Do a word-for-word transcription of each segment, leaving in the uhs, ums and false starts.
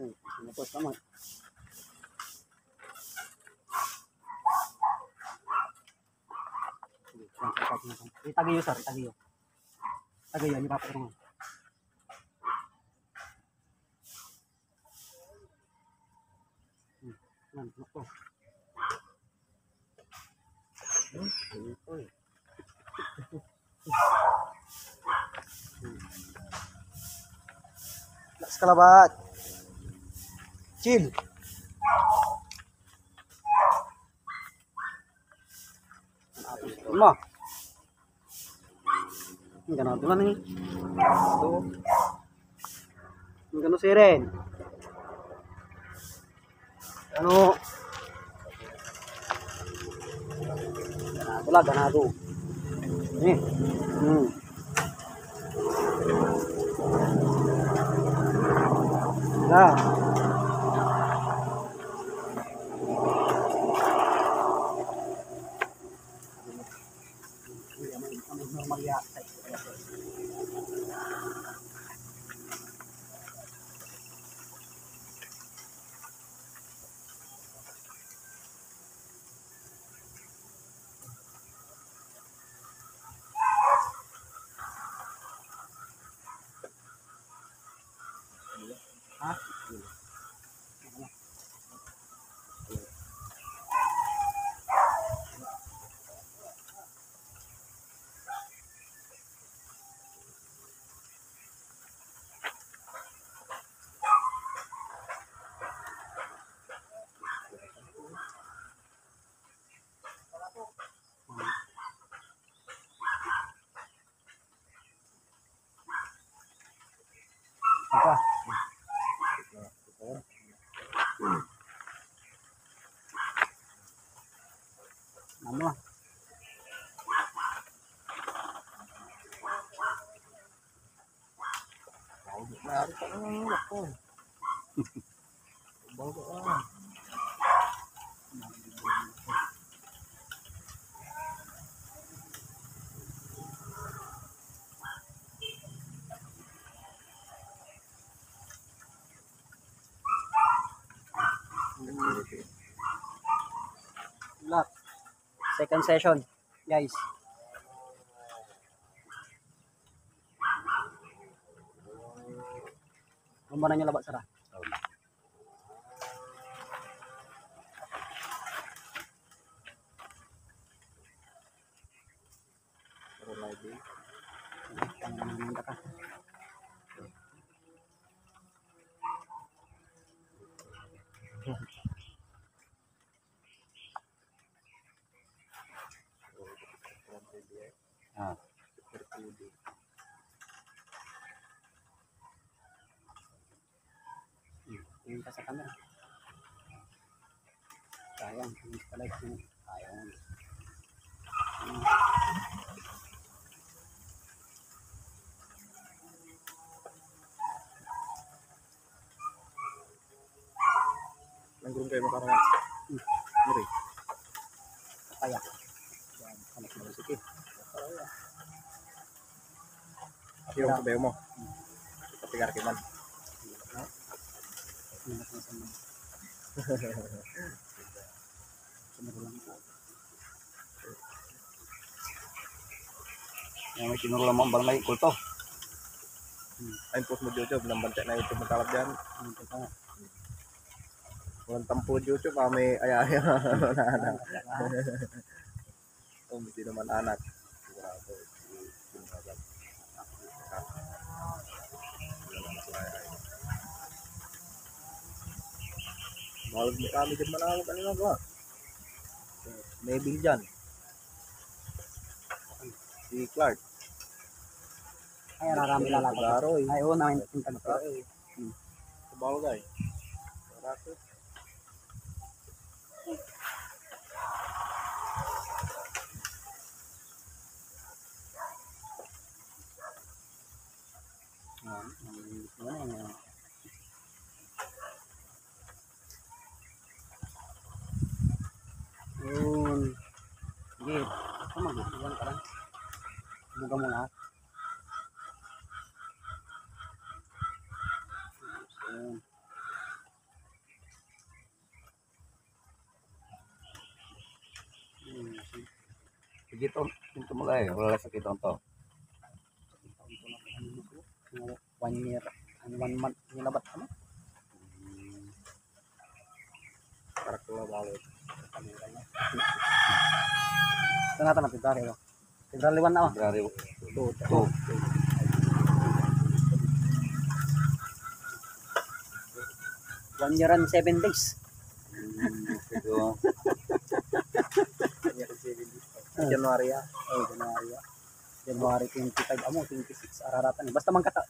Itagey yo, sir, itagey yo. Itagey yo, ipapatong mo. Hmm, yan, nako. Lakas ka labat. Chill. Ma. Ang ganda naman eh. Ito. Ang ganda sirin. Ano? Ganado la, ganado. Eh. Hmm. Wala. Ha? Apa? Ano? Bago na rin pala ng anak ko. Bago ah. Lock. Second session, guys. Kumpara nyo labat, sara. Pero live eh. Ang ganda ka. Ah. Tingin ka sa camera. Sayang, hindi ka live mo. Sayang. Nanggurum kayo makarangan. Hmm. Mari. Kaya. Yan. Anak mo, sige. Yung sabayo mo. Patigar ka man. Hmm. Yan, may tinuro lang mga barangay kulto. Hmm. Ay, post mo, Jojo, binabantay na YouTube mo talab dyan. Hmm, ito nga. Walang tampo, Jojo, baka may aya-aya. Ah, wala. Oh, hindi naman anak. Sigurado. Bawal mo kami dyan manawag, ano na ba? May bill dyan. Si Clark. Ay, ararami lalaban. Claro eh. Ay, oo, naintindihan ko. Claro eh. Hmm. Sabagay. Raso. Ah, ang, ano, ano. Yun. Sige. Ito, mag-iwan ka lang. Buga mo lahat. Yun. Dito, dito mo lang eh. Wala sa kitang to. Mga one year, ano, one month, nilabat kami. Para ko lang balik. Ito natin ang February, no? February one na, oh. February two. Two. One year and seven days. Hmm, ito. January, ah. Oh, January, ah. January twenty-five, amo, twenty-six, araratan. Basta man kata,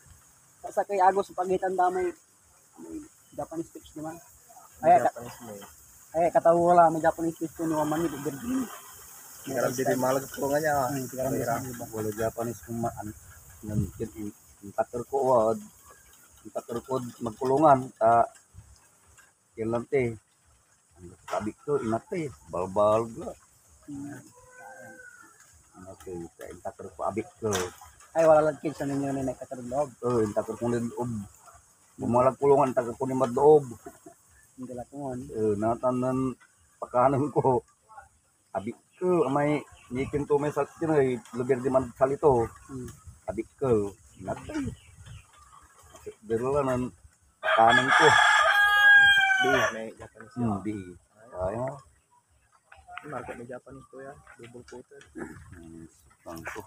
sa kay Agos, pagitan da may, may Japanese fish, di ba? Ay, ka-, Japanese mo eh. Ay, katawa la, may Japanese fish ko, no, mani, di, di. Kaya di malag ko nga niya, ah. Hmm, kaya di Kaya sa iba. Wala Japanese kung ma-, an-, nan-, in-, intaker ko, ah, intaker ko magkulungan, ta, yan lang, te. Ang sabi ko, inatay, balbal la. Hmm. Okay, sa intaker ko, abik ko. Ay, wala lang kids, ano nyo na intaker loob? Oh, intaker ko na loob. Bumalag kulungan, intaker ko ni madloob. Hindi lang kung ano. Eh, natanan, pakanan ko. Abik ko, amay, nikin to may sa-, kinay, lugar di man salito. Hmm. Abik ko, inatay. Dala nan, pakanan ko. Di, may Japanese Hmm, yun. Di. Ay, Market may Japanese to yan. Double coated. Hmm, sukang ko.